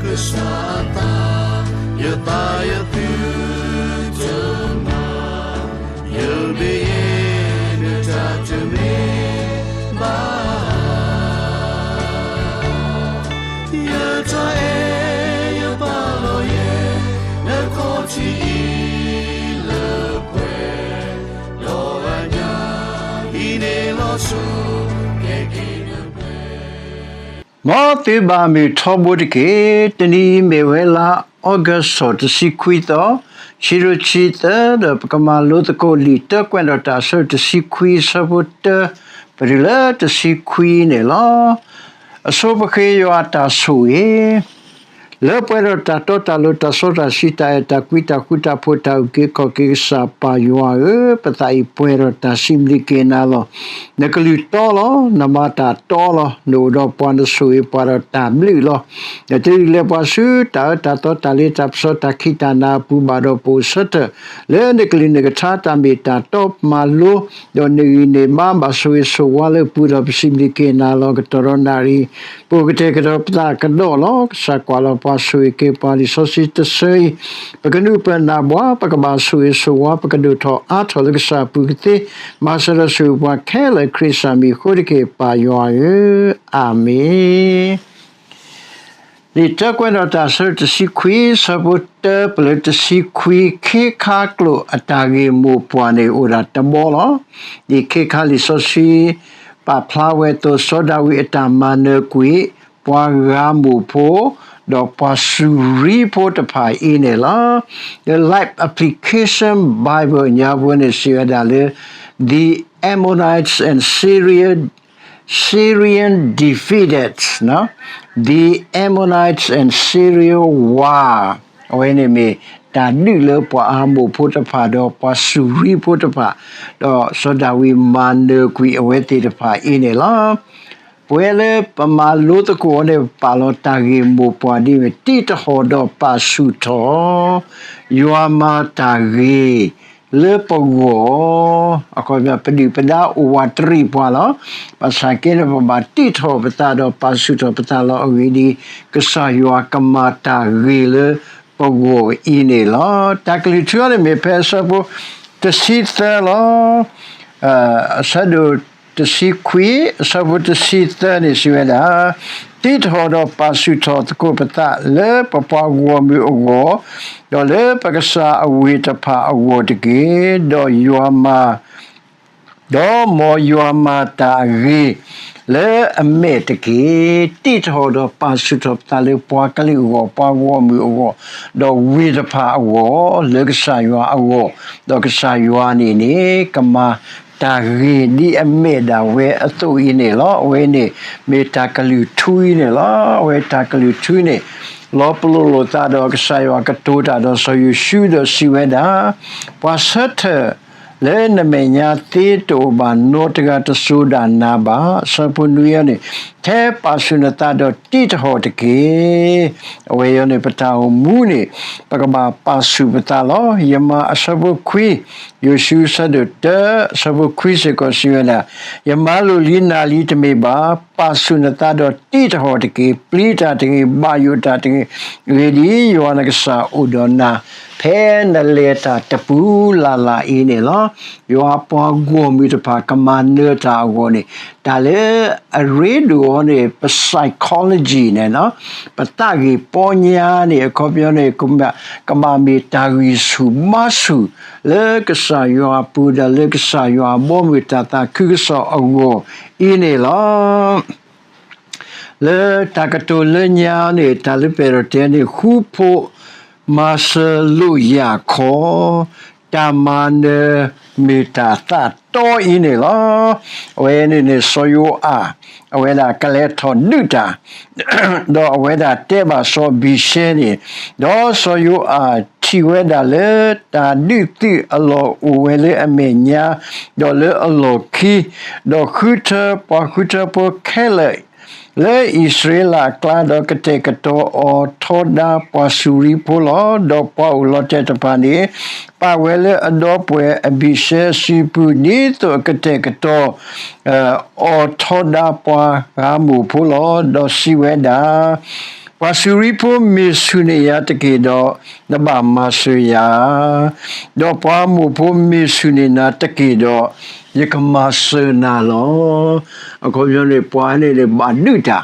ကစၢ်အသး, ယသးယသုတမၤ, ယမ့ၢ်ယဲနတၢ်တမ့ၢ်ဘၣ်. ယတၢ်အဲၣ်ယပာ်လီၤယဲ နခီၣ်ထံးအံၤလၢပှဲၤ, ဒီးအညၣ်အံၤန့ၣ်လီၤဆီ ကဲက့ၤနပှဲၤ မ်သုဘၣ်မုာ်ထီဘိတက့ၢ်. တနံၤအံၤမ့ၢ်ဝဲလါအီကူးထီၣ်တဆံခွံသီ, ခံကထိခံဆံသၢ, ဒီးပကမၤလိသကိးလံာ်တၢကွဲးနီၣ်တၢ်အဆၢတဆံခွံအဆၢဖိတၢ ပတုၤလၢတဆံခွံန့ၣ်လီၤ. အဆိပဃ့ယွၤအတၢ်ဆိၣ်ဂ့ၤ လၢပှဲၤဒီးတၢ်တီတၢ်လိၤ တၢ်စီတၢ်ဆှံ တၢ်အဲၣ်တၢ်ကွံ တၢ်ဃူတၢ်ဖိး တၢ်အုၣ်က့ၤခီၣ်က့ၤ ကစၢ်ပၢ်ယွၤဧၢ, ပသးအံၤပှဲၤဒီးတၢ်စံးဘျုးက့ၤနၤလီၤ. နကလုၢ်တီလီၤ, နမၤတၢ်တီလီၤ, နအိၣ်ဒီးပှၤ နဆိၣ်ဂ့ၤပှၤဒီးတၢ်ဘျုးလီၤ. နတလုၢ်လဲၤပှၤဆူ တၢ်အၢတၢ်သီ တၢ်လ့တၢ်ပစီ တၢ်ခံးတၢ်နၤအပူၤဘၣ် ဒီးပအိၣ်ဆၢထၢၣ် လၢနကလုၢ်နကထါ တၢ်မ့ၢ်တၢ်တီမၤလိ ဒီးနဂံၢ်နဘါ ဘၣ်ဆိၣ်ဂ့ၤဆိၣ်ဝါလၢပူၤဒီး ပစံးဘျုးက့ၤနၤလီၤ. ကတီၢ်ဒီးနၣ်ရံၣ် ပအိၣ်ကတဲာ်ကတီၤပသးကဒီးလီၤ. ကစၢ်ကွၢ်လီၤပှၤ ဆိၣ်ဂ့ၤက့ၤပှၤ လံာ်စီဆှံတဆၢအံၤ ပကနုာ်ပၢၢ်နၢ်ဘှါ ပကဘၣ်ဆိၣ်ဂ့ၤဆိၣ်ဝါ ပကဒိၣ်ထီၣ်အါထီၣ်လၢကစၢ်အပူၤကသ့, မၤစၢၤဒီးဆိၣ်ဂ့ၤပှၤခဲလၢာ် ခရံာ်စၢ်မံၤအဃိတက့ၢ် ပၢ်ယွၤဧၢ, အၤမ့ၣ်. လံာ်တၢကွဲးနီၣ်တၢ်အဆၢတဆံခွံ ဆၢဖိတၢ ပလၢတဆံခွံ ခ့ခါကျိာ်အတၢ်ဂ့ၢ်မိၢ်ပှၢ်န့ၣ် အိၣ်ဒၣ်တဘီလီၤ. ဒ်ခ့ခါလံာ်စီဆှံ ပာ်ဖျါဝဲအသိး စီၤဒၤဝံးအတၢ်မၤနၢၤကွံာ် ပှၤဂၤမိၢ်ဖိ ဒီးပှၤစူၤရံဖိတဖၣ်အံၤန့ၣ်လီၤ. The Life Application Bible ညါဖိန့ၣ် စံးဝဲဒၣ်လၢ The Ammonites and Syria Syrian defeated, the Ammonites and Syria war, အဝဲန့ၣ်မ့ၢ်တၢ်ဒုးလၢပှၤအၤမိၣ်ဖိတဖၣ် ဒီးပှၤစူၤရံဖိတဖၣ်, ဒီးစီၤဒၤဝံးမၤနၢၤကွံာ်အဝဲသ့ၣ်တဖၣ်အံၤန့ၣ်လီၤ. ပဝဲလၢပမၤလိသကိးအီၤန့ၣ် ပပာ်လီၤတၢ်ဂ့ၢ်မိၢ်ပှၢ်ဒ်အမ့ၢ် တံးတဟီၣ်ဒီးပာ်ဆူၣ်ထီၣ် ယွၤမၤတၢ်ဂ့ၤ လၢပဂီၢ်, အခီပညီ ပဒုၣ်ပဒါအိၣ်ဝးတရံးပှၤလီၤ. ဘၣ်ဆၣ်က့န့ၣ် ပဘၣ်တံးထီၣ်ပသးဒီးပာ်ဆူၣ်ထီၣ်ပသးလီၤ. အဂ့ၢ်ဒ်အံၤ, ကစၢ်ယွၤကမၤတၢ်ဂ့ၤလၢပဂီၢ်အံၤန့ၣ်လီၤ. တၢ်ကလုၢ်ထူအီၤန့ၣ်မ့ၢ်ဖဲအဆၢဖိတဆံသၢလီၤ. အဆၢဒိၣ်တဆံခွံ အဆၢဖိတဆံသၢန့ၣ်စံးဝဲဒၣ်, တံးထီၣ်ဒီးပာ်ဆူၣ်ထီၣ်သကိးပသးလၢပပှၤဂီၢ်မုၢ်အဂီၢ်, ဒီးလၢပကစၢ်အဝ့ၢ်တဖၣ်အဂီၢ်တက့ၢ်. ဒီးယွၤမၤ ဒီးမ်ယွၤမၤတၢ်အဂ့ၤလၢအမဲာ်တက့ၢ်. တံးထီၣ်ဒီးပာ်ဆူၣ်ထီၣ်ပသးလၢပှၤကလုာ်အဂီၢ်, ပှၤဂီၢ်မုၢ်အဂီၢ်, ဒီးဝ့ၢ်တဖၣ်အဂီၢ်, လၢကစၢ်ယွၤအဂီၢ်, ဒီးကစၢ်ယွၤန့ၣ်န့ၣ် ကမၤတၢ်ဂ့ၤဒ်အမဲာ်ဒၣ်ဝဲအသိးအံၤန့ၣ်လီၤ. အဝဲန့ၣ်မ့ၢ်တၢ်ကလုၢ်ထူအံၤန့ၣ်လီၤ. အဝဲတၢ်ကလုၢ်ထူန့ၣ် လီၤပလိာ်လိာ်သးဒီးကစၢ်ယွၤကတိၤတၢ်ဒီးစီၤယိၤၡူဒီးစံးဝဲဒၣ်, ပှၤဆၢထၢၣ် လၢနမဲာ်ညါသ့တအိၣ်ဘၣ် နီတဂၤတစိၤဒၣ်နၤဘၣ်. အဆၢဖိနွံအံၤန့ၣ်, ထဲပာ်ဆူၣ်နသးဒီးတံးတဟီၣ်တက့ၢ်. အဝဲအံၤန့ၣ် ပတၢ်အိၣ်မူန့ၣ် ပကဘၣ်ပာ်ဆူၣ်ပသးလီၤ. ယမၤအဆၢဖိခွံ, ယိၤၡူအဆၢဒိၣ်တၢ အဆၢဖိခွံစ့ၢ်ကီးစံးဝဲဒၣ်, ယမၤလိာ်လံနၤလံတမ့ၢ်ဘၣ်. ပာ်ဆူၣ်နသးဒီးတံးတဟီၣ်တက့ၢ်. ပျံၤတၢ်တဂ့ၤ, ဘၣ်ယိၣ်တၢ်တဂ့ၤ, အဂ့ၢ်ဒ်အံၤ, ယွၤနကစၢ်အိၣ်ဒီးနၤ ဖဲနလဲၤတၢ်တပူၤလၢ်လၢ်အံၤန့ၣ်လီၤ. ယွၤပှၤဂီၢ်မုၢ်တဖၣ်ကမၤနၢၤတၢ်အဂီၢ်န့ၣ်, တၢ်လၢအရ့ဒိၣ်အီၤန့ၣ် ပ psychology န့ၣ်, ပသးဂ့ၢ်ပီညါန့ၣ် အခီပညီန့ၣ် ကဘၣ်မ့ၢ်တၢ်ဂံၢ်ဆူၣ်ဘါဆူၣ် လၢကစၢ်ယွၤအပူၤ ဒီးလၢကစၢ်ယွၤအဘီအမုၢ်တၢ်သးခုကစီၣ်အဂီၢ်အံၤန့ၣ်လီၤ. လၢတၢ်ကတိၤလၢညါန့ၣ် တၢ်လၢပအဲၣ်ဒိးတဲန့ၣ် ဃူဖိးမၤစၢၤလိာ်ယၢ်ခီ, တၢ်မၤနၢၤမ့ၢ်တၢ်သးတီအံၤန့ၣ်လီၤ. အဝဲန့ၣ်န့ၣ် စီၤယိၤအၤ အဝဲဒၣ်ကလဲၤထီၣ်ဒုးတၢ် ဒီးအဝဲဒၣ်တဲဘၣ်စီၤအဘံၤၡဲန့ၣ်, ဒီးစီၤယိၤအၤထံၣ်ဝဲဒၣ်လၢတၢ်ဒုးသုးအလီၢ်အိၣ်ဝဲလၢအမဲာ်ညါ, ဒီးလၢအလီၢ်ခံ, ဒီးဃုထၢပှၤဃုထၢဖိခဲလၢာ် လၢအံၣ်စရ့လးအကျါ, ဒီးကတဲာ်ကတီၤအီၤထီဒါပှၤစူၤရံဖိလီၤ. ဒီးပှၤအိၣ်လီၤတဲာ်တဖၣ်န့ၣ် ပာ်ဝဲလၢအဒီပုၢ်ဝဲၢ်အဘံၤၡဲအစုပူၤ, ဒ်သိးအကတဲာ်ကတီၤ အီၤထီဒါပှၤဂၤမိၢ်ဖိလီၤ. ဒီးစံးဝဲဒၣ်, ပှၤစူၤရံဖိမ့ၢ်ဆူၣ်န့ၢ်ယၤတက့ၢ်ဒီး, နဘၣ်မၤစၢၤယၤ, ဒီးပှၤအမိၣ်ဖိမ့ၢ်ဆူၣ်န့ၢ်နၤတက့ၢ်ဒီး, ယကမၤစၢၤနၤလီၤ. အခီပညီန့ၣ် ပှၤန့ၣ်န့ၣ်ဘၣ်ဒုးတၢ်,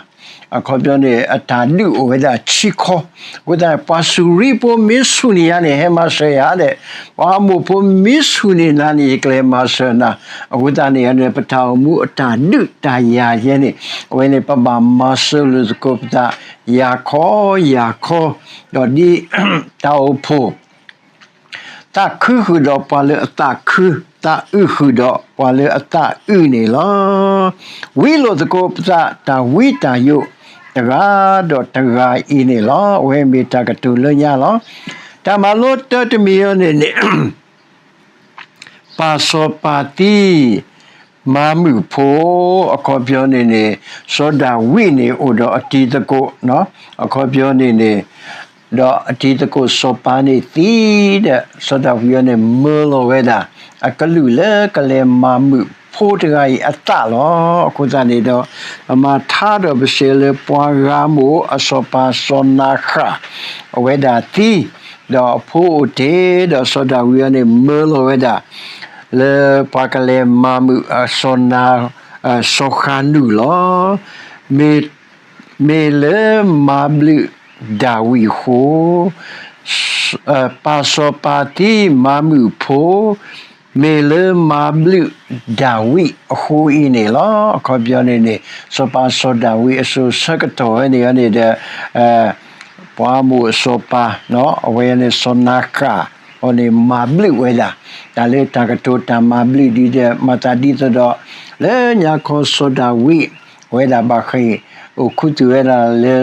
အခီပညီန့ၣ် အတၢ်ဒုးအိၣ်ဝဲဒၣ်ဆံခီ, အဃိသတး ပှၤစူၤရံဖိမ့ၢ်ဆူၣ်န့ၢ်ယၤန့ၣ် ဟဲမၤစၢၤယၤဒဲး, ပှၤအမိၣ်ဖိမ့ၢ်ဆူၣ်န့ၢ်နၤန့ၣ် ယကလဲၤမၤစၢၤနၤ, အဃိသတးန့ၣ် ပတၢ်အိၣ်မူအတၢ်ဒုးတၢ်ယၤယဲန့ၣ်, အဝဲန့ၣ် ပဘၣ်မၤစၢၤလိာ်သကိးပသး ယၤခီယၤခီ, ဒီးဒ်တၢ်အိၣ်ဖှိၣ် သးခုဃုာ်ဒီးပှၤလၢအသးခု, သးအုးဃုာ်ဒီးပှၤလၢအသးအုးန့ၣ်လီၤ. ဝံလိာ်သကိးပသးတၢ်ဝံတၢ်ယိး တဂၤဒီးတဂၤအံၤန့ၣ်လီၤ. အဝဲမ့ၢ်တၢ်ကတိၤလၢညါလီၤ. တၢ်မၤလိတၢတမံၤအံၤန့ၣ်န့ၣ် ပၢ်စီၤပၤသံ မၤမုာ်ဖိ, အခီပညီန့ၣ်န့ၣ် စီၤဒၤဝံးန့ၣ် အိၣ်ဒီးအတံၤသကိး, အခီပညီန့ၣ်န့ၣ် ဒီးအတံၤသကိးစီၤပၤန့ၣ်သံဒီး စီၤဒၤဝံးအံၤန့ၣ် မၢလီၤဝဲဒၣ် အကလူးလၢကလဲၤမၤမုာ်ဖိတဂၤအံၤအသးလီၤ. အဃိသတးန့ၣ်ဒီး ပမၤထါဒီးပစံးလၢပှၤဂၤမိၢ်အစီၤပၤစီၤနၤဃၣ် အဝဲဒၣ်သံ, ဒီးအဖိအိၣ်တ့ၢ်ဒီးစီၤဒၤဝံးအံၤန့ၣ် မၢလီၤဝဲဒၣ် လၢပှၤကလဲၤမၤမုာ်အစီၤနၤ စီၤဃၤနူာ်လီၤ. မ့ၢ်လၢမၤဘျုးဒၤဝံးအဃိ, ပၢ်စီၤပၤသံမၤမုာ်ဖိ, မ့ၢ်လၢမၤဘျုးဒၤဝံးအဃိအံၤန့ၣ်လီၤ. အခီပညီန့ၣ်န့ၣ် စီၤပၤစီၤဒၤဝံးအစိၤဆၢကတီၢ်ဝဲန့ၣ်န့ၣ်ဒီး ပှၤမိၢ်အစီၤပၤ အဝဲန့ၣ်စီၤနၤဃၣ် အီၤန့ၣ်မၤဘျုးဝဲဒၣ် တၢ်လၢတၢ်ကတိၤတၢ်မၤဘျုးဒ်ဒီး မၤသးဒ်သိးဒီး လၢညါခီစီၤဒၤဝံး အဝဲဒၣ်ဘၣ်ဃး အိၣ်ခူသူၣ်ဝဲဒၣ်လၢ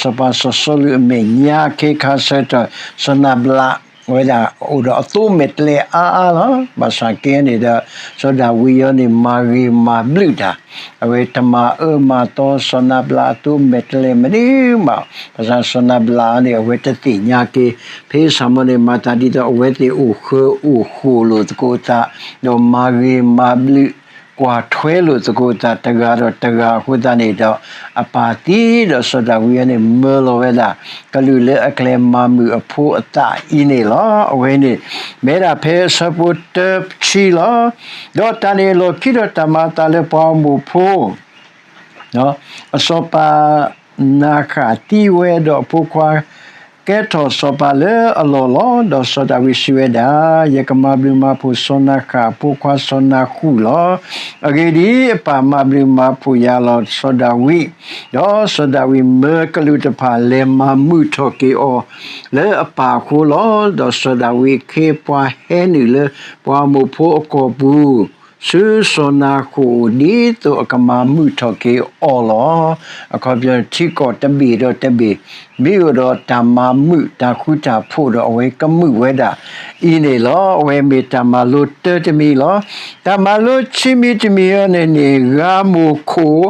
စီၤပၤစီၤစီလူးအမဲာ်ညါ ခဲခါဆၢကတီၢ် စီၤနၤဘလး အဝဲဒၣ်အိၣ်ဒီးအသိမဲာ်တဲးလဲးအါအါလီၤ. ဘၣ်ဆၣ်ကဲန့ၣ်ဒီး စီၤဒၤဝံးအံၤန့ၣ် မၤဂ့ၤမၤဘျုးတၢ် အဝဲတမၤအၢမၤသီစီၤနၤဘလးအသိမဲာ်တဲးလဲးမနုၤမး, ဘၣ်ဆၣ်စီၤနၤဘလးန့ၣ် အဝဲတသ့ၣ်ညါက့ၤ ဖဲစၢ်မီန့ၣ် မၤသးဒ်သိး အဝဲသ့ၣ်အိၣ်ဃၢအိၣ်ဃိၣ်လိာ်သကိးသး, ဒီးမၤဂ့ၤမၤဘျုး ကွၢ်ထွဲလိာ်သကိးသးတဂၤဒီးတဂၤအဃိသတးန့ၣ်ဒီး အပၢ်သံဒီးစီၤဒၤဝံးအံၤန့ၣ် မၢလီၤဝဲဒၣ် ကလူးလၢအကလဲၤမၤမုာ်အဖိအသးအံၤန့ၣ်လီၤ. အဝဲန့ၣ် မ့ၢ်ဒၣ်ဖဲအဆၢဖိတၢဆံလီၤ. ဒီးတၢ်န့ၣ်အလီၢ်ခံဒီးတၢ်မၤအသးလၢပှၤအမိၢ်ဖိ အစီၤပၤနၤဃၣ်သံဝဲဒီးအဖိခွါ ကဲထီၣ်စီၤပၤလၢအလီၢ်လီၤ. ဒီးစီၤဒၤဝံးစံးဝဲဒၣ်, ယကမၤဘျုးမၤဖှိၣ်စီၤနၤဃၣ်အဖိခွါစီၤနၤဃူၣ်လီၤ. အဂ့ၢ်ဒ်အံၤ, အပၢ်မၤဘျုးမၤဖှိၣ်ယၤလီၤစီၤဒၤဝံး, ဒီးစီၤဒၤဝံးမၢကလူးတဖၣ်လဲၤမၤမုာ်ထီၣ်က့ၤအီၤ လၢအပၢ်အဃိလီၤ. ဒီးစီၤဒၤဝံးအခ့အပှၤဟဲနုာ်လၢပှၤအမိၢ်ဖိအကီၢ်ပူၤ ဆူစီၤနၤဃူၣ် ဒ်သိးအကမၤမုာ်ထီၣ်က့ၤအီၤလီၤ. အခီပညီ ထံကီၢ်တဘ့ၣ်ဒီးတဘ့ၣ် မ့ၢ်အိၣ်ဒီးတၢ်မၤမုာ်တၢ်ဃူတၢ်ဖိးဒီး အဝဲကမုာ်ဝဲဒၣ်အံၤန့ၣ်လီၤ. အဝဲမ့ၢ်တၢ်မၤလိတၢတမံၤလီၤ. တၢ်မၤလိခံမံၤတမံၤအံၤန့ၣ်န့ၣ် ဂၤမိၢ်ခိၣ်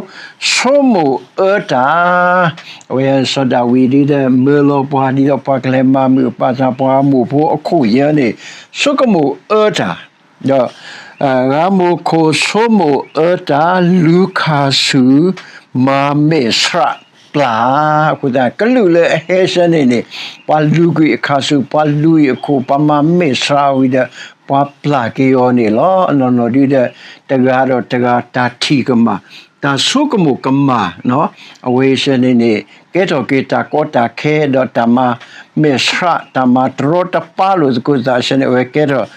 ဆိကမိၣ်အၢတၢ် အဝဲစီၤဒၤဝံးဒ်ဒီး မၢလီၤပှၤဒ်ဒီးပှၤကလဲၤမၤမုာ်အပၢ်သး ပှၤအမိၢ်ဖိအခိၣ်ယဲန့ၣ် ဆိကမိၣ်အၢတၢ် ဒီး ဂၤမိၢ်ခိၣ်ဆိကမိၣ်အၢတၢ် လူၤခၣ်ဆူၣ် မၤမဲာ်ဆှးပျၢ်, အဃိသတး ကလူးလၢအဟဲဆၢန့ၣ်န့ၣ် ပှၤလူၤကွံာ်အခၣ်ဆူၣ် ပှၤလူၤကွံာ်အခိၣ် ပှၤမၤမဲာ်ဆှးဝံၤဒီး ပှၤပျၢ်က့ၤအီၤန့ၣ်လီၤ. အနီၢ်နီၢ်ဒ်ဒီး တဂၤဒီးတဂၤတၢ်ထံၣ်ကမၣ် တၢ်ဆိကမိၣ်ကမၣ် အဝဲဆၢန့ၣ်န့ၣ် ကဲထီၣ်က့ၤတၢ်ကီတၢ်ခဲ ဒီးတၢ်မၤမဲာ်ဆှး တၢ်မၤတရီတပါလိာ်သကိးသးဆၢန့ၣ် အဝဲကဲထီၣ်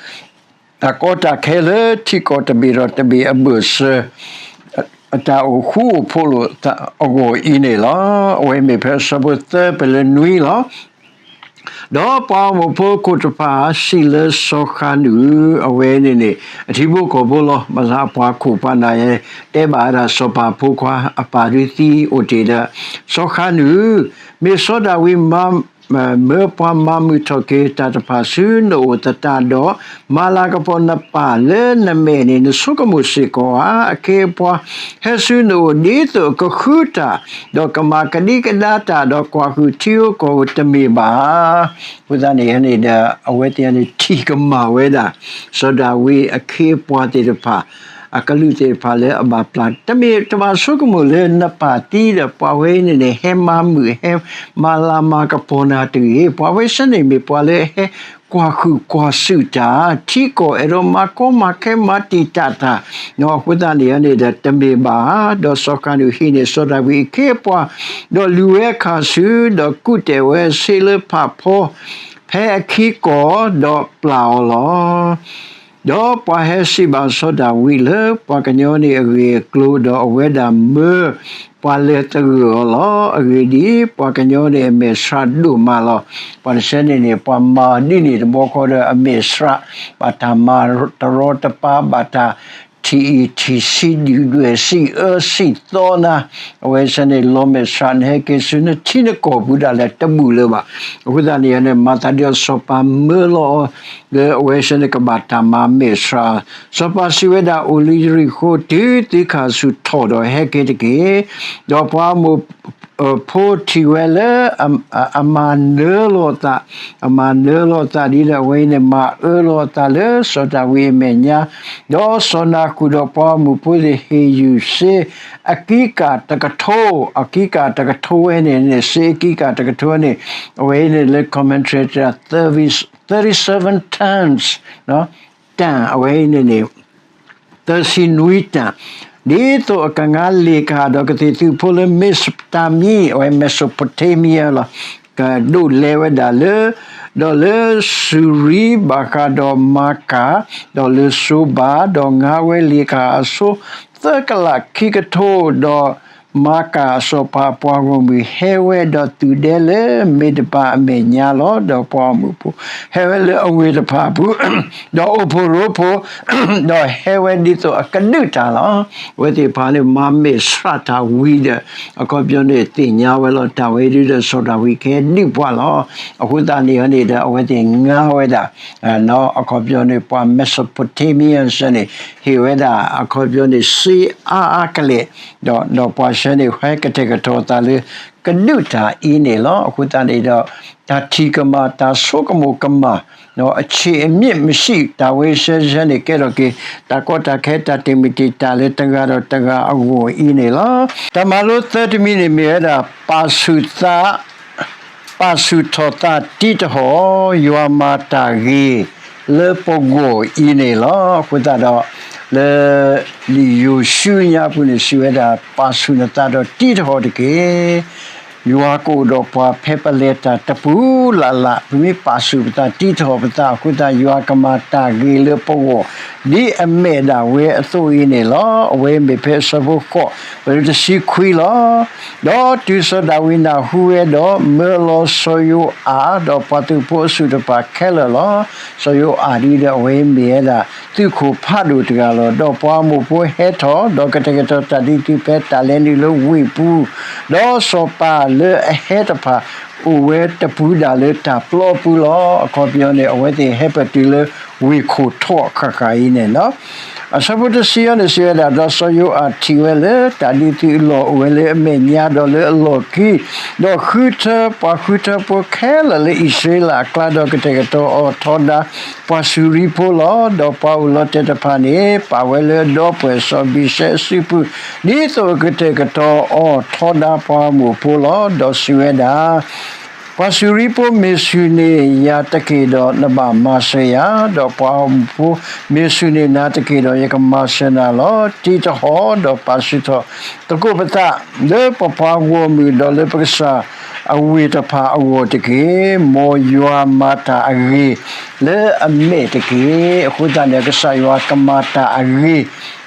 တၢ်ကီတၢ်ခဲလၢထံကီၢ်တဘ့ၣ်ဒီးတဘ့ၣ်အဘၢၣ်စၢၤ အတၢ်အိၣ်ဃူအိၣ်ဖိးလိာ်အဂီၢ်အံၤန့ၣ်လီၤ. အဝဲမ့ၢ်ဖဲအဆၢဖိသၢပၢၢ်လၢနွံလီၤ. ဒီးပှၤအမိၢ်ဖိအခိၣ်တဖၣ်စံးလၢစီၤဃၤနူာ် အဝဲန့ၣ်န့ၣ် အထံဖိကီၢ်ဖိလီၤ. ဘၣ်ဆၣ်အပှၤခိၣ်ပှၤနၢ်ယဲ တဲဘၣ်ဝဲဒၣ်စီၤပၤဖိခွါ အပၢ်ဒုးသံအိၣ်တ့ၢ်ဒီး စီၤဃၤနူာ် မ့ၢ်စီၤဒၤဝံး မၢပှၤမၤမုာ်ထီၣ်က့ၤတၢ်တဖၣ်ဆူနအိၣ်သတးဒီး, မၤလၤကပီၤနပၢ်လၢနမဲာ်န့ၣ် နဆိကမိၣ်စ့ၢ်ကီးဧါ. အခ့အပှၤဟဲဆူနအိၣ်ဒ်သိးကဃုတၢ်, ဒီးကမၤကဒံကဒါတၢ်, ဒီးကွၢ်ဟုၣ်ထံဧိၤကီၢ်ဧိၤတမ့ၢ်ဘၣ်ဧါ. အဃိသတးန့ၣ်န့ၣ်ဒီး အဝဲသ့ၣ်န့ၣ် ထံၣ်ကမၣ်ဝဲဒၣ် စီၤဒၤဝံးအခ့အပှၤသ့ၣ်တဖၣ် အကလုၢ်သ့ၣ်တဖၣ်လၢအဘၣ်ပျၢ် တမ့ၢ်တဘၣ်ဆိကမိၣ်လၢနပၢ်သံဒီး ပှၤဝဲအံၤန့ၣ်န့ၣ် ဟဲမၤမုာ် ဟဲမၤလၤမၤကပီၤနၤတဂ့ၤ. ပှၤဝဲဆၢန့ၣ်မ့ၢ်ပှၤလၢ ဟဲကွၢ်ဃုာ်ကွၢ်စူၣ်တၢ် ထံကီၢ် အဲၣ်ဒိးမၤကီမၤခဲ မၤတံာ်တာ်တၢ် အဃိသတးန့ၣ်န့ၣ်ဒီး တမ့ၢ်ဘၣ်ဧါ. ဒီးစီၤကၤနူၣ်ဟံးန့ၢ်စီၤဒၤဝံးအခ့အပှၤ, ဒီးလူၤဝဲအခါဆူ ဒီးကူၣ်တဲာ်ဝဲဆ့လၢဖးဖီ ဖဲအခံကီၢ်, ဒီးပျၢ်အီၤလီၤ. ဒီးပှၤဟဲစံးဘၣ်စီၤဒၤဝံးလၢ ပှၤကညီန့ၣ်အဂ့ၢ်အကျိၤ, ဒီးအဝဲဒၣ်မၢပှၤလဲၤသဂၢၢ်အီၤလီၤ. အဂ့ၢ်ဒ်အံၤ, ပှၤကညီန့ၣ်အမဲာ်ဆှးဒိၣ်မးလီၤ. ပှၤတဆၢန့ၣ်န့ၣ် ပှၤမၤအီၤဒ်န့ၣ်တဘျီဃီဒီး အမဲာ်ဆှး, ဘၣ်တၢ်မၤတရီတပါ, ဘၣ်တၢ်ထံၣ်အံၣ်ထံၣ်ဆံး ဒုၣ်ဒွဲၣ်စံးအၢစံးသီနၤ, အဝဲဆၢန့ၣ် လီၤမဲာ်ဆှး နဟဲက့ၤဆူနထံနကီၢ်ပူၤဒၣ်လဲာ် တဘူးလၢၤဘၣ်. အဃိသတးန့ၣ်န့ၣ် မၤသးဒ်အံၤ စီၤပၤမၢလီၤအီၤ လၢအဝဲဆၢန့ၣ် ကဘၣ်တၢ်မၤမဲာ်ဆှး, စီၤပၤစံးဝဲဒၣ် အိၣ်လၢယရံၣ်ဃိၤ တုၤသုခၣ်ဆူၣ်ထီၣ်ဒီးဟဲက့ၤတက့ၢ်. ဒီးပှၤအမိၢ် ဖိထံၣ်ဝဲလၢ အမၤနၢလီၤသး, အမၤနၢလီၤသးဒ်ဒီး အဝဲအံၤန့ၣ် မၤအၢလီၤအသးလၢစီၤဒၤဝံးအမဲာ်ညါ, ဒီးစီၤနၤဃူၣ်ဒီးပှၤအမိၢ်ဖိသ့ၣ် ဟ့ၣ်ယူၤစ့ အကံကၢ်တကထိ, အကံကၢ်တကထိဝဲန့ၣ်န့ၣ် စ့အကံကၢ်တကထိန့ၣ် အဝဲအံၤန့ၣ်လၢ commentary တဲ thirty-seven tons, တၢ် အဝဲအံၤန့ၣ်န့ၣ် သၢဆံနွံတၢ်, ဒ်သိးအကငါလ့ၣ်ကဟၣ်ဒီးကသ့ၣ်သုးဖိလၢ မ့းစပတၤမံ, အဝဲ Mesopotamia လီၤ, ကဒိးလဲဝဲဒၣ်လၢ ဒီးလၢစူၤရံဘၣ်ဃးဒီးမၤကၢ်, ဒီးလၢစိၤဘၣ်, ဒီးငါဝဲလ့ၣ်ကဟၣ်အဆိ သၢကလးခံကထိ, ဒီး မၤကၢ်အစီၤပၤအပှၤဂီၢ်မုၢ် ဟဲဝဲဒီးသုးဒဲလၢမ့ၢ်တဘၣ်အမဲာ်ညါလီၤ. ဒီးပှၤဂီၢ်မုၢ်ဖိ ဟဲဝဲလၢအဝ့ၢ်တဖၣ်အပူၤ, ဒီးအိၣ်ဖှိၣ်ရိဖှိၣ်, ဒီးဟဲဝဲဒ်သိးအကဒုးတၢ်လီၤ. အဝဲသ့ၣ်တဖၣ်န့ၣ် မၤမဲာ်ဆှးတၢ်ဝံၤဒီး အခီပညီန့ၣ် သ့ၣ်ညါဝဲလီၤ. တၢ်ဝဲဒ်ဒီး စီၤဒၤဝံးကဟဲဒုးပှၤလီၤ. အဃိသတးန့ၣ်န့ၣ်ဒီး အဝဲသ့ၣ်ငါဝဲဒၣ် အခီပညီန့ၣ် ပှၤ Mesopotamia ဆၢန့ၣ် ဟ့ၣ်ဝဲဒၣ် အခီပညီန့ၣ် စ့အါအါကလဲာ်, ဒီးပှၤဆၢန့ၣ် ဟဲကတဲာ်ကတီၤသးလၢ ကဒုးတၢ်အံၤန့ၣ်လီၤ. အဃိသတးန့ၣ်ဒီး တၢ်ထံၣ်ကမၣ် တၢ်ဆိကမိၣ်ကမၣ် ဒီးအဆံးအမြင့်မရှိ တၢ်ဝဲဆၢဆၢန့ၣ် ကဲထီၣ်က့ၤ တၢ်ကီတၢ်ခဲ တၢ်တံာ်မုၢ်တံာ်တာ်လၢတဂၤဒီးတဂၤအဂီၢ်အံၤန့ၣ်လီၤ. တၢ်မၤလိသၢတမံၤန့ၣ်မ့ၢ်ဝဲဒၣ် ပာ်ဆူၣ်သး ပာ်ဆူၣ်ထီၣ်သးတံးတဟီၣ် ယွၤမၤတၢ်ဂ့ၤလၢပဂီၢ်အံၤန့ၣ်လီၤ. အဃိသတးဒီး လၢ လံာ်ယိၤၡူညါပူၤန့ၣ် စံးဝဲဒၣ် ပာ်ဆူၣ်နသးဒီးတံးတဟီၣ်တက့ၢ်. ယွၤကအိၣ်ဒီးပှၤဖဲပလဲၤတၢ်တပူၤလၢ်လၢ် ပမ့ၢ်ပာ်ဆူၣ်ပသးတံးတဟီၣ်ပသးအဃိသတး ယွၤကမၤတၢ်ဂ့ၤလၢပဂီၢ် ဒ်အမဲာ်ဒၣ်ဝဲအသိးအံၤန့ၣ်လီၤ. အဝဲမ့ၢ်ဖဲအဆၢဖိဃိး ပတုၤတဆံခွံလီၤ. ဒီးတုၤစီၤဒၤဝံးနၢ်ဟူဝဲဒီး မၢလီၤစီၤယိၤအၣ်ဒီးပှၤသုးဖိအဆူၣ်တဖၣ်ခဲလၢာ်လီၤ. စီၤယိၤအၣ်ဒ်ဒီးအဝဲမ့ၢ်ဝဲဒၣ် သုးခိၣ်ဖးဒိၣ်တဂၤလီၤ. ဒီးပှၤအမိၢ်ဖိဟဲထီၣ် ဒီးကတဲာ်ကတီၤတၢ်ဒုးသုးဖဲတၢ်လဲၤနုာ်လၢဝ့ၢ်ပူၤ, ဒီးစီၤပၤလၢအဟဲတဖၣ် အိၣ်ဝဲတပူၤဒၣ်လၢတၢ်ပျီပူၤလီၤ. အခီပညီန့ၣ် အဝဲသ့ၣ်ဟဲပတုၤလၢဝ့ၢ်ခိၣ်ထီၣ်ဃၣ်ဃၣ်အံၤန့ၣ်လီၤ. အဆၢဖိတဆံအံၤန့ၣ်စံးဝဲဒၣ်, ဒီးစီၤယိၤအၣ်ထံၣ်ဝဲလၢတၢ်ဒုးသုးအလီၢ်အိၣ်ဝဲလၢအမဲာ်ညါဒီးလၢအလီၢ်ခံ, ဒီးဃုထၢပှၤဃုထၢဖိခဲလၢာ်လၢအံၣ်စရ့လးအကျါ ဒီးကတဲာ်ကတီၤအီၤထီဒါ ပှၤစူၤရံဖိလီၤ. ဒီးပှၤအိၣ်လီၤတဲာ်တဖၣ်န့ၣ် ပာ်ဝဲလၢအဒီပုၢ်ဝဲၢ်စီၤဘံၡဲအစုပူၤ, ဒ်သိးအကတဲာ်ကတီၤအီၤထီဒါပှၤအမိၢ်ဖိလီၤ. ဒီးစံးဝဲဒၣ်, ပှၤစူၤရံဖိမ့ၢ်စူၢ်န့ၢ်ယၤတက့ၢ်ဒီး နဘၣ်မၤစၢၤယၤ, ဒီးပှၤအမိၢ်ဖိမ့ၢ်စူၢ်န့ၢ်နၤတက့ၢ်ဒီး ယကမၤစၢၤနၤလီၤ. တံးတဟီၣ် ဒီးပာ်ဆူၣ်ထီၣ်သကိးပသး လၢပပှၤဂီၢ်မုၢ်ဒီးလၢပကစၢ်အဝ့ၢ်တဖၣ်အဂီၢ်တက့ၢ်. မ်ယွၤမၤတၢ်အဂ့ၤလၢအမဲာ်တက့ၢ်. အဃိသတးန့ၣ် ကစၢ်ယွၤကမၤတၢ်အဂ့ၤ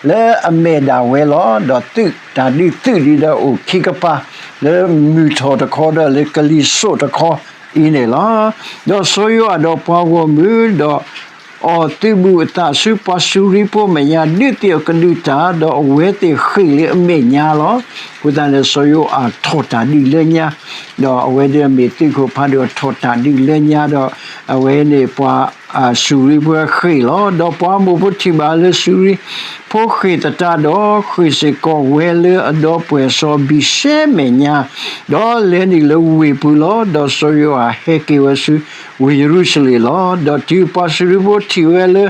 လၢအမဲာ်ဒၣ်ဝဲလီၤ. ဒီးသုးတၢ်ဒုးသုးဒ်ဒီးအိၣ်ခံကပၤ လၢမုၢ်ထီၣ်တခီဒီးလၢကလံၤစိးတခီအံၤန့ၣ်လီၤ. ဒီးစီၤယိၤအၣ်ဒီးပှၤဂီၢ်မုၢ်ဒီး အီၣ်သုးဘူးအသးဆူပှၤစူၤရံဖိအမဲာ်ညါ ဒုးသ့ၣ်အီၤကဒုးတၢ် ဒီးအဝဲသ့ၣ်ဃ့ၢ်လၢအမဲာ်ညါလီၤ. အဃိသတးန့ၣ် စီၤယိၤအၤထီၣ်တၢ်ဒုးလၢညါ, ဒီးအဝဲဒၣ်မ့ၢ်သုးခိၣ်ဖးဒိၣ်ထီၣ်တၢ်ဒုးလၢညါဒီး အဝဲန့ၣ်ပှၤစူၤရံဖိဃ့ၢ်လီၤ. ဒီးပှၤအမိၣ်ဖိထံၣ်ဘၣ်လၢစူၤရံဖိဃ့ၢ်သတးဒီး ဃ့ၢ်စ့ၢ်ကီးဝဲလၢအဒီပုၢ်ဝဲၢ်စီၤဘံၡဲမဲာ်ညါ, ဒီးလဲၤနုာ်လၢဝ့ၢ်ပူၤလီၤ. ဒီးစီၤယိၤအၤဟဲက့ၤဝဲဆူဝ့ၢ်ယရူၤၡလ့ၣ်လီၤ. ဒီးတုၤပှၤစူၤရံဖိထံၣ်ဝဲလၢ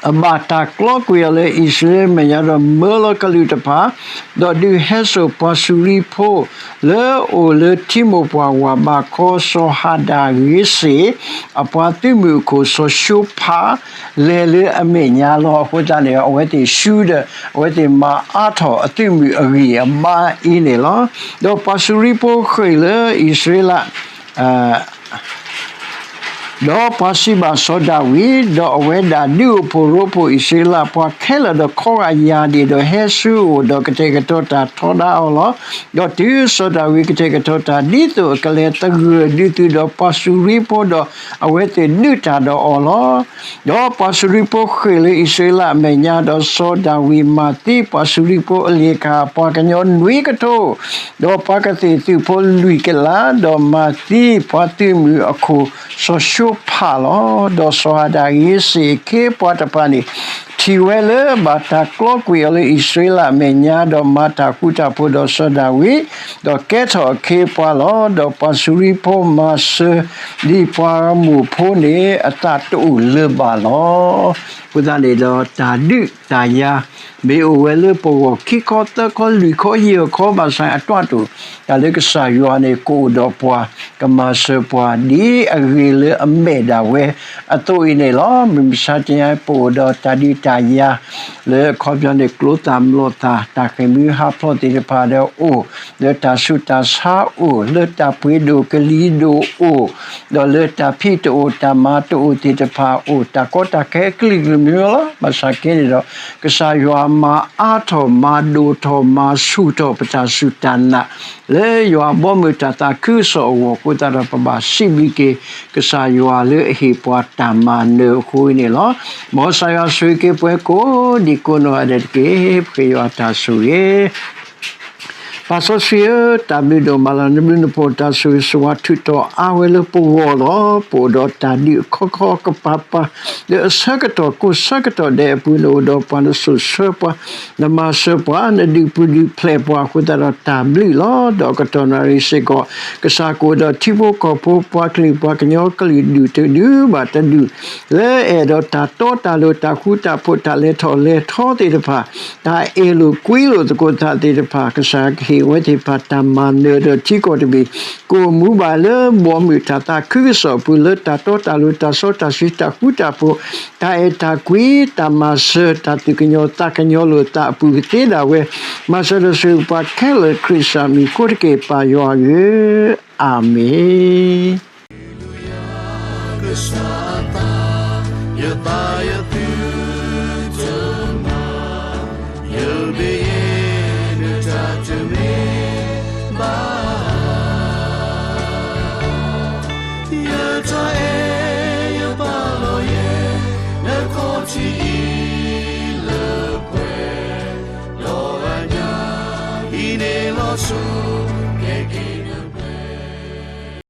အဘၣ်တၢ်ကျီကွံာ်အီၤလၢအံၣ်စရ့လးအမဲာ်ညါဒီးမၢလီၤကလုာ်တဖၣ်, ဒီးဒုးဟဲစိာ်ပှၤစူၤရံဖိ လၢအအိၣ်လၢထံမိၢ်ပှၢ်ဝၤဘးခီစီၤဟၤဒၤဂ့ၤစ့ၣ် အပှၤသုးမုၢ်အခိၣ်စီၤၡိဖး လဲၤလၢအမဲာ်ညါလီၤ. အဃိသတးန့ၣ် အဝဲသ့ၣ်ဆူဒီး အဝဲသ့ၣ်မၤအါထီၣ်အသုးမုၢ်အဂံၢ်အဘါအံၤန့ၣ်လီၤ. ဒီးပှၤစူၤရံဖိဃ့ၢ်လၢအံၣ်စရ့လး ဒီးပှၤစံးဘၣ်စီၤဒၤဝံး, ဒီးအဝဲဒၣ်ဒုးအိၣ်ဖှိၣ်ရိဖှိၣ်အံၣ်စရ့လးပှၤခဲလၢာ်ဒီးခီဂာ်ယၢ်ဒံၣ်ဒီးဟဲဆူအအိၣ်, ဒီးကတဲာ်ကတီၤတၢ်ထီဒါအီၤလီၤ. ဒီးတုၤစီၤဒၤဝံးကတဲာ်ကတီၤတၢ်ဒ်သိးအကလဲၤသဂၢၢ်ဒုးသုဒီးပှၤစူၤရံဖိဒီး အဝဲသ့ၣ်ဒုးတၢ်ဒီးအီၤလီၤ. ဒီးပှၤစူၤရံဖိဃ့ၢ်လၢအံၣ်စရ့လးအမဲာ်ညါ, ဒီးစီၤဒၤဝံးမၤသံပှၤစူၤရံဖိအလ့ၣ်ခၣ်, ပှၤကညီနွံကထိ ဒီးပှၤကသ့ၣ်သုးဖိလွံၢ်ကလး, ဒီးမၤသံပှၤသုးမုၢ်အခိၣ်စီၤၡိဖးလီၤ. ဒီးစီၤဟၤဒၤဂ့ၤစ့ၣ်အခ့အပှၤတဖၣ်န့ၣ် ထံၣ်ဝဲလၢဘၣ်တၢ်ကျီကွံာ်အီၤလၢအံၣ်စရ့လးအမဲာ်ညါ, ဒီးမၤတၢ်ဃူတၢ်ဖိးဒီးစီၤဒၤဝံး, ဒီးကဲထီၣ်အခ့အပှၤလီၤ. ဒီးပှၤစူၤရံဖိမၤစၢၤဒ်ပှၤမိၢ်ဖိန့ၣ် အသးတအိၣ်လၢၤဘၣ်လီၤ. အဃိသတးန့ၣ်ဒီး တၢ်ဒုးတၢ်ယၤ မ့ၢ်အိၣ်ဝဲလၢပဂီၢ်ခံခီသၢခီလွံၢ်ခီယဲၢ်ခီဘၣ်ဆၣ်အတီၢ်တအိၣ်, တၢ်လၢကစၢ်ယွၤန့ၣ် ကအိၣ်ဒီးပှၤ, ကမၤစၢၤပှၤ ဒ်အဂ့ၤလၢအမဲာ်ဒၣ်ဝဲအသိးအံၤန့ၣ်လီၤ. မုၢ်မဆါတနံၤအံၤ ပအိၣ်ဒီးတၢ်ဒုးတၢ်ယၤ လၢအခီပညီန့ၣ် ကျိသၣ်မျိာ်သၣ် တၢ်ဃ့ၢ်မှံဟးဖျိးသ့ၣ်တဖၣ်ဒီးအိၣ်, လၢတၢ်ဆူးတၢ်ဆါအိၣ်, လၢတၢ်ပှ့ၤဒိၣ်ကလံၤဒိၣ်အိၣ်, ဒီးလၢတၢ်ဖံးတအိၣ်တၢ်မၤတအိၣ်သ့ၣ်တဖၣ်အိၣ်, တၢ်ကီတၢ်ခဲကလုာ်ကလုာ်မံၤမံၤလီၤ. ဘၣ်ဆၣ်က့န့ၣ်ဒီး ကစၢ်ယွၤမၤအါထီၣ်မၤဒိၣ်ထီၣ် မၤဆူၣ်ထီၣ်ပတၢ်စူၢ်တၢ်နာ် လၢယွၤဘီမုၢ်တၢ်သးခုကစီၣ်အဂီၢ်အဃိသတးဒီး ပဘၣ်စံးဘျုးက့ၤ ကစၢ်ယွၤလၢအဟ့ၣ်ပှၤတၢ်မၤနၢၤအဃိန့ၣ်လီၤ. မ်ကစၢ်ယွၤဆိၣ်ဂ့ၤက့ၤပှၤကိးဒံကိးနီၢ်ဂၤဒဲးတက့ၢ်. ပဃ့ယွၤတၢ်ဆိၣ်ဂ့ၤ ပၢ်စီဆှံဧၢ, တၢ်ဘျုးဒိၣ်မးလီၤ. နဘျုးနဖှိၣ်တၢ်ဆိၣ်ဂ့ၤဆိၣ်ဝါထုးထီၣ်အါဝဲလၢပဂီၢ်လီၤ. ပအိၣ်ဒီးတၢ်ဒုးအခီခီကပၤပၤ လၢအဆၢကတီၢ်ကိးဆၢကတီၢ်ဒဲးအပူၤ နအိၣ်ဒီးပှၤ နစိာ်ဆှၢပှၤ, နမၤစၢၤပှၤ, နဒုးပျုၤဒုးဖျဲးပှၤအဃိသတးဒီးတၢ်ဘျုးလီၤ. ဒီးကတီၢ်နၣ်ရံၣ်စ့ၢ်ကီး ကစၢ်ကအိၣ်ဒီးထံဖိကီၢ်ဖိ ပှၤကလုာ်ပှၤကညီကလုာ်ဒူၣ်တဒူၣ်ဘၣ်တဒူၣ် လၢအအဲၣ်ဒိးတၢ်တီတၢ်လိၤ တၢ်ဃူတၢ်ဖိး တၢ်လဲၤထီၣ်လဲၤထီသ့ၣ်တဖၣ်, တၢ်အဲၣ်လိာ်ကွံလိာ်သကိးသးသ့ၣ်တဖၣ်, ကစၢ်ကဟ့ၣ်ဝဲသ့ၣ်တဖၣ်တၢ်မၤနၢၤဒီးထံကီၢ်တဘ့ၣ် ကအိၣ်မူဘၣ်လၢဘီမုၢ်တၢ်သးခုကစီၣ်အပူၤ လၢတၢ်တီတၢ်လိၤ တၢ်စီတၢ်ဆှံ တၢ်ဃူတၢ်ဖိး တၢ်အဲၣ်တၢ်ကွံ တၢ်မၤစၢၤ တၢ်သူၣ်ကညီၤသးကညီၤလိာ်သးအပူၤကသ့ဒၣ်ဝဲ, မၤစၢၤဒီးဆိၣ်ဂ့ၤပှၤခဲလၢာ် ခရံာ်စၢ်မံၤအဃိတက့ၢ် ပၢ်ယွၤဧၢ, အၤမ့ၣ်. ကစၢ်အသး ယသးယသုတမၤ, ယဘၣ်ယဲ နတၢ်တမ့ၢ်ဘၣ်. ယတၢ်အဲၣ်ယပာ်လီၤယဲ နခီၣ်ထံးအံၤလၢပှဲၤ, ဒီးအညါ ဟံးန့ၢ်လီၤဆိ ကဲက့ၤ